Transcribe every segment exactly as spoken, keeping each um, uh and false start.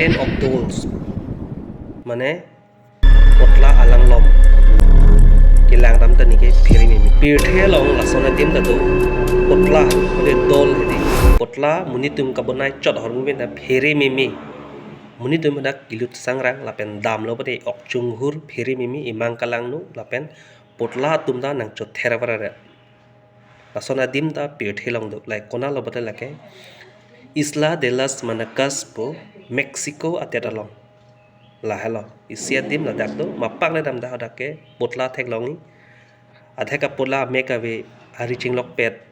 Island of Dolls. Mane potla alanglom. Kelang dam ta neke phere meme. Pirthe along lason adim ta do. Potla, mane dol hedi. Potla monit atum kabonai chot ahormu pen ta phere meme. Monit atum hadak kelut sangrang lapen damlo pute ok chunghur phere meme, imang kalangno lapen potla atum ta nangchother vare. Lason adim ta pirthe along do. Lahei konatlo pute lake Isla de las Manacas pu Mexico adet along. Lahelo. Isi adim ladak do. Mapak le dam dak hadak ke potla theklongji. Athek apotla amek ave, ari chinglokpet,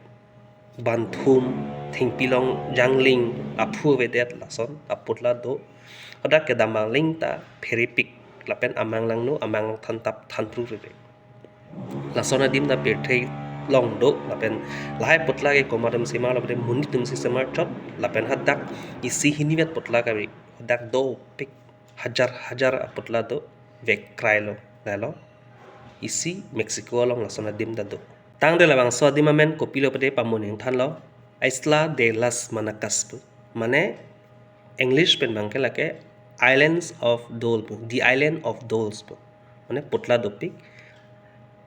banthum, thengpi along jangling, aphu avedet lason apotla do. Hadak kedam abang aling ta pherepik lapen amang langno, amang lang thantap thanpru rere. Lason adim ta pirthe along do, lapen lahei potla ke komat atum semar, lapen monit atum si semar chot, lapen hadak isi hinivet potla kave, hadak dopik hajar hajar apotla do, vek krailo, lahelo. Isi Mexico along lason adim ta do. Tangte labangso adim amen kopilo pute pamonit ingthanlo, Isla de las Manacas pu. Mane English pen abang ke lake Islands of Doll pu, The Island of Dolls pu. Mane potla dopik.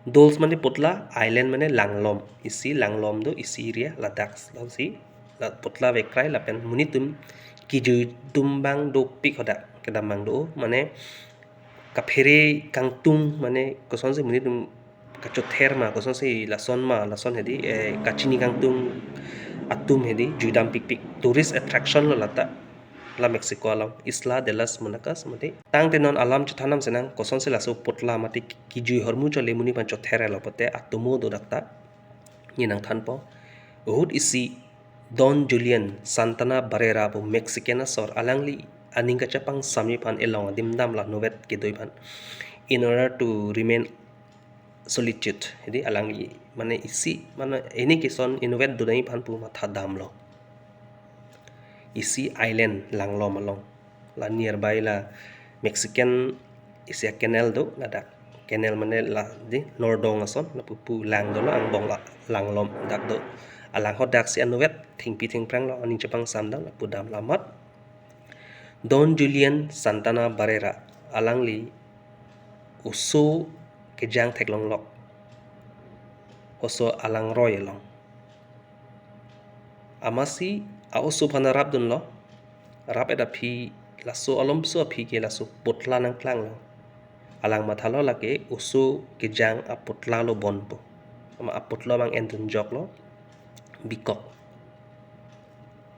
Dolls mane potla, island mane langlom. Isi langlom do, isi area ladak si. La potla vek krai lapen monit atum kejui atum abang dopik hadak. Kedam abang do, mane kaphere kangtung, mane kosonsi monit atum kachother ma, kosonsi lason ma, lason hedi, eh, kachini kangtung atum hedi, juidam pikpik. Tourist attraction lo lata. La Mexico along, Isla de las Manacas mate. Tangte non alam chethan dam sinang, kosonsi laso potla mate kejui ahormu chole monit atum chother lo pute atomo do dak ta. Neli nangthanpo. Ahut isi Don Julian Santana Barrera pu Mexican asor, alangli aning kachepangsamji aphan elong adim dam la novet kedoji aphan. In order to remain solitude. Jadi alangli mane isi, mane ini kison inutvet doji aphan pu matha damlo. Isi island langlom along. La nearby la Mexican isi a-canal do, ladak. Canal mane la di Nordong ason, lapu pu lang dolo, angbong la langlom dak do. Alang hadak si inutvet thengpi thengphrang lo, aning chepangsam dam, lapu dam lamat. Don Julian Santana Barrera, alangli oso kejang theklonglok. Oso alangroi along. Amatsi a-oso aphan arap dunlo. Rap-et aphi, laso alomso aphi ke laso potla nangklanglo. Alang mathalo lake oso kejang apotla lo bon pu. Amat apotla abang endun joklo. Bikok.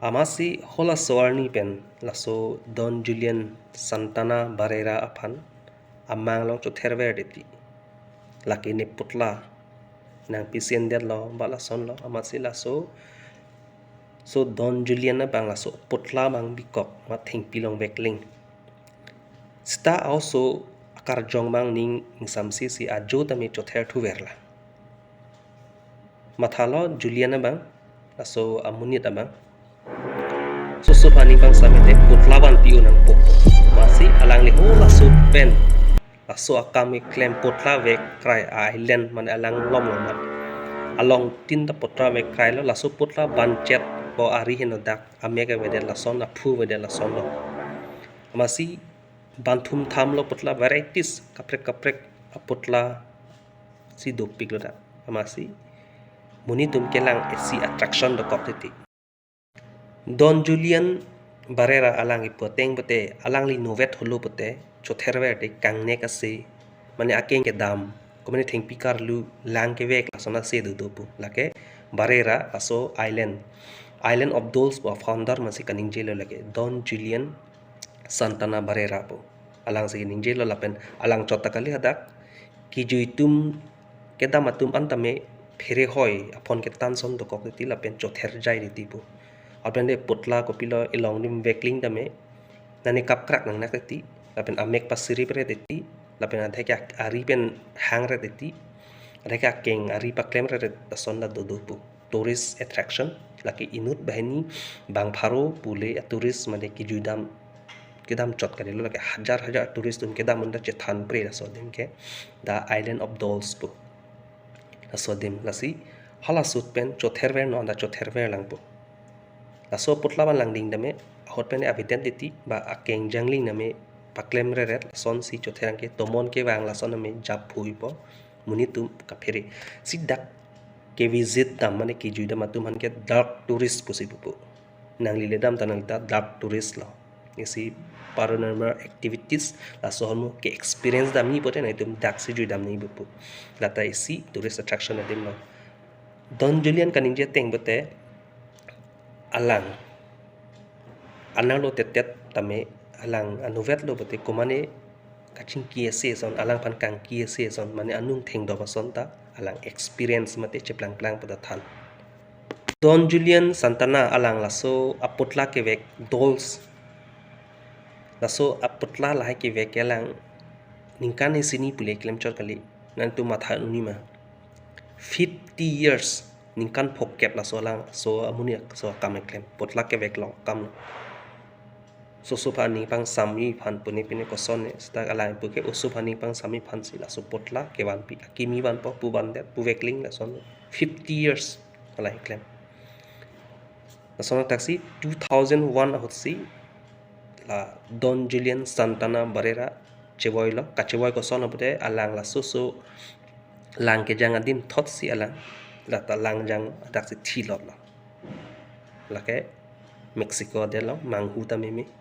Amatsi halaso arni pen laso Don Julian Santana Barrera aphan amang along chother ver titi. Lake ne potla nangpisi endetlo, ba lasonlo, amatsi laso, so Don Julian abang laso potla abang bikok, amat thengpi along vekling. Seta a-oso akarjong abang ning ingsamsi si ajo tame chother thuverla. Mathalo Julian abang, laso amonit abang. Soso aphan ning pangsam mete potla vanpi-o nangpo. Amatsi alangli halaso pen laso akam keklem, potla vek krai a-island mane alanglom lo mat. Along tin ta potla vek krailo, laso potla banchet po, ari heno dak amek avedet lason, aphu avedet lasonlo. Amatsi banthum thamlo potla, varieties kaprek kaprek apotla si dopiklo dak. Amatsi monit atum kelang isi attraction dokok titi. Don Julian Barrera alang ipo ateng pute, alangli novet holo pute chother ver te kangnek ase, mane akeng kedam, komane thengpi karlu, lang kevek lason ase dodo pu. Lake Barrera laso island, Island of Dolls pu a-founder amatsi kaningjelo lake Don Julian Santana Barrera pu. Alangsi kaningjelo lapen alang chot ta kali, hadak kejui atum kedam atum an tame pherehoi aphon ketan ason dokok titi lapen chother jai titi pu. Lapen de potla kopilo elong adim vekling tame nane kapkrak nangnak titi, lapen amek pasirip re titi, lapen adhek ari pen hang re titi, adhek akeng ari paklem re re ason ta dodo pu. Tourist attraction, lake inut banghini bang pharo pule a-tourist mane kejui dam kedam chot kalilo, lake hajar hajar tourist atum kedam unda chethan pre laso adim ke The Island of Dolls pu. Laso adim lasi hala sut pen chother ver, non ta chother ver lang pu. Laso potla van lang ding tame ahut pen a-identity ba akeng jangling name paklem reret, lasonsi chotherang ke tomon kevang lason name japhuipo, monit atum kaphere. Si dak ke-visit dam mane kejui dam atum aphan ke dark tourist pusi pupo. Nangli le dam ta nangli ta dark tourist lo. Isi paranormal activities laso ahormu ke-experience dam ni pote nangtum daksi jui dam ni pupo. Lata isi tourist attraction adim lo. Don Julian kaningje ateng pote alang anerlo tetet tame alang anuvet lo pote komane kachingki ase ason, alangphan kangki ase ason, mane anung thengdok ason ta alang experience mate cheplangplang pu ta than. Don Julian Santana alang laso aputla kevek dolls, laso aputla lahai kevek ke alang ningkan isi ni pule klemchot kali, nangtum matha un-e ma. Fifty years, ningkan phokep laso alang, so amonit, so akam keklem, putla kevek along akam lo. Soso aphan ning pangsam-i aphan pune pine koson ne, seta alang pu ke oso aphan ning pangsam-i aphansi laso putla kevanpi, akimi vanpo, pu vandet, pu vekling lason. Fifty years alang keklem. Lason taksi two thousand one ahutsi la Don Julian Santana Barrera chevoi lo, kachevoi koson pote alang laso so lang kejang adim thotsi alang lata langjang adaksi thilot lo. Lake Mexico adet lo, manghu ta meme.